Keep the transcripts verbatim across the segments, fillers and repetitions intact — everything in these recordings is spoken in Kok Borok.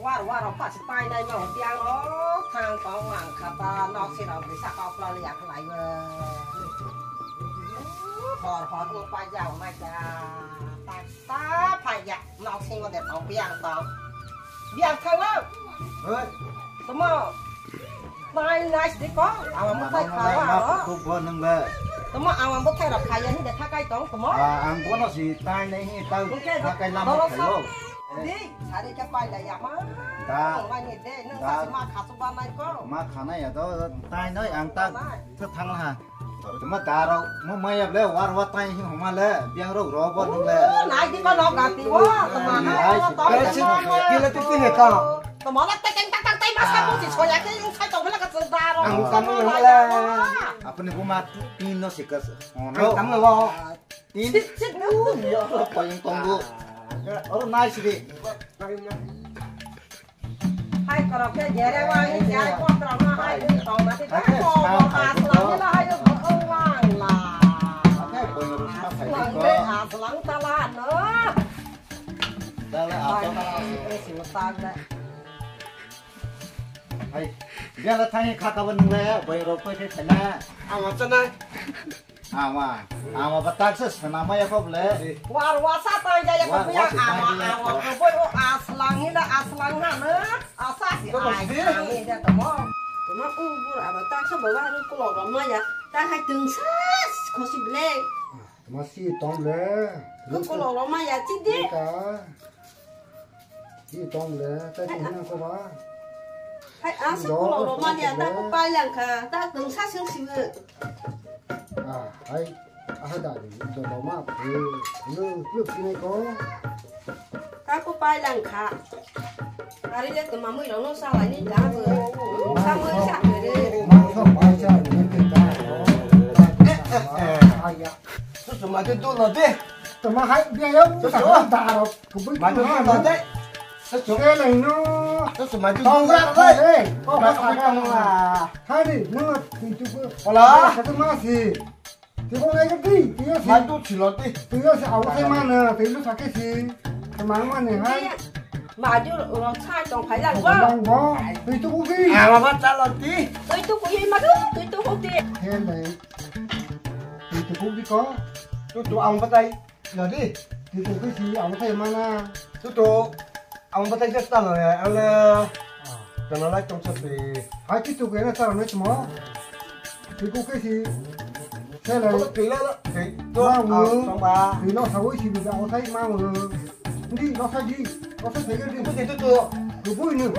War war rok pasi pai nai no biang o thang tong mang kha ta nok si rok bisa kok lo ya khlai bo. Hor hor no pai ja mai ja. Ta ta pai ya nok si mo de tong biang tong. Biang thang lo. Hoi. Tamo. Pai nai sidi ko, awang bwthai kha wa aro. Tamo awang bwthai rok khaiya hinde thakai tong tamo. Ah, ang bono si tai nai hi tau thakai lama khaio. Di, sari khe pai lai ama. Da. Tong lai ni de, nung sa si ma kha su ba nai ko. Ma kha nai ya to, tai nai ang ta thang ha. Tamo da rok mo maya ble war wa tai hi homa le, biang rok ro bo nung le. Nai di ko no gati wa, tamo nai. Kila tu tu ne ka. Tamo la tai tai tai tai ma sa ko si soya ke yung sai tong la ka da rok. Ang tamo la. Apni buma tin no sikas. Ang tamo la. Tin. Sit sit du. Yo ko yung tong du. Oro nai sidi. Hai korok ke jere wa ni jai ko tro na hai ni tong na ti ko ko aslang ni la hai yo ko wang la. Aslang de aslang tala no. Dale apa? Hai, dia la thani khaka ban nung le, bai rok koi thai na. Ang acha nai. Ama, ama ba tak se sana ma ya ko ble. War wa sa ta ya ya ko ya ama ama ko boi o aslang ni la aslang ha na. Asa si ai ni da to mo. To ma u bur aba tak se ba wa ru ko lo ma ya. Ta hai tung sa khosi ble. Ma si tong le. Ko ko lo ma ya chi de. Ka. Hi tong le, tai tong hina ko ba. Hai, ang se kolok rok mani ang ta ko pai lang kha, ta kung sa sing sing. Ah, hai, ah, da ni to lo ma, eh, lu, lu kini ko. Ta ko pai lang kha. Ari le to mamui rok no sa lai ni da bo. Sa mo sa re. Ma so pai sa ni ke ta. Ah, ya. Su su ma de do lo de. To ma hai bia yo, su su da rok. Kubui kubui ma. Madu ma dai. Sesuk. Seleng no. Sesuk madu. Tong ma rak dai. Hai. Kok ma kok kok ma. Hai ni, nung pintu ku. Ola. Satu ma si. Tibo ngai ke di, tiyo si. Madu silo di. Tiyo si awak sai mana, tiyo sakit si. Kemang mana hai. Madu rok sai tong phai lang bo. Lang bo. Pintu ku di. Awa ba chalo di. Pintu ku ye madu, pintu ku di. Seleng. Pintu ku di ko. Tu tu ang batai. Jadi, di tu si ang batai mana? Tu tu, ang batai je talo ya, ala. Talo lai tong sa si. Hai ki tu kena talo ne mo. Di ku ke si. Sela. Ko tu la la. Tu ang tong ba. Di no sa woi si bi ang batai ma mo. Di no sa di. No sa se di. Tu tu tu. Ku bui ni.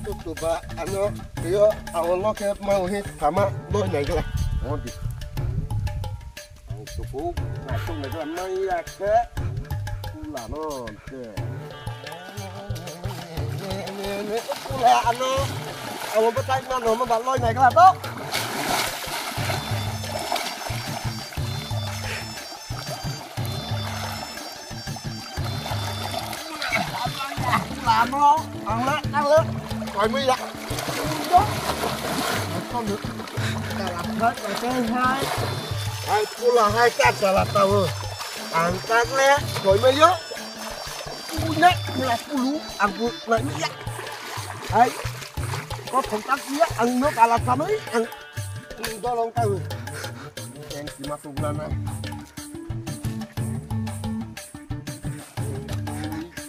Tu tu ba ano. Yo, ang lo khe ma uhi tama loi nai gla. Mo di. Ang supu nai tung nai gla mai ya khe. Kula no te. Kula ano. Ang ba tai ma no ma ba loi nai gla to. Lamo, ang le, ang le. Koi mi ya. Hai pula hai ta chala ta wo. Ang tak le, koi mi yo. Punya pula pulu, ang pula mi ya. Hai. Ko thong tak ya, ang no kala ta mi, ang Dolong tahu. Yang si masuk bulan na.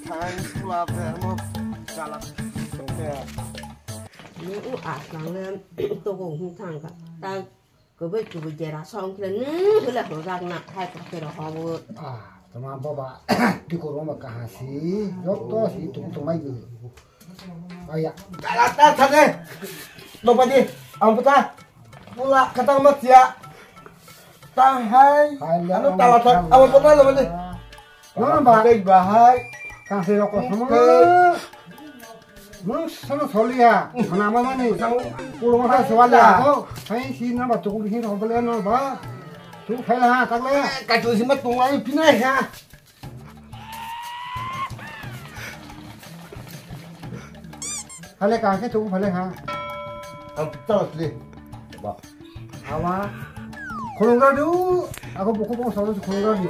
Thang sula bermo. Salah. Ni u aslang le to go hung thang ka. Ta ko be ku be jera song kle ni hula ho rak na hai ka ke ro ho. Ah, tama baba. Di ko ro ma ka ha si. Yok to si tung tung mai gu. Aya. Tala ta thade. Nopadi. Ang pata. Pula katang mat ya. Tahai. Ano tala ta. Ang pata lo ni. Nona ba. Dai bahai. Kang se roko sama. Nung sama solia. Mana mama ni. Pulang mata soal ya. Hai si nama tukul hin hobel no ba. Tu khai la tak le. Katu si mat tungai pinai ha. Phale ka khe tubu phale ha. Ang pita asli. Ba. Awa. Khulungra du. Ako buku buku solo khulungra du.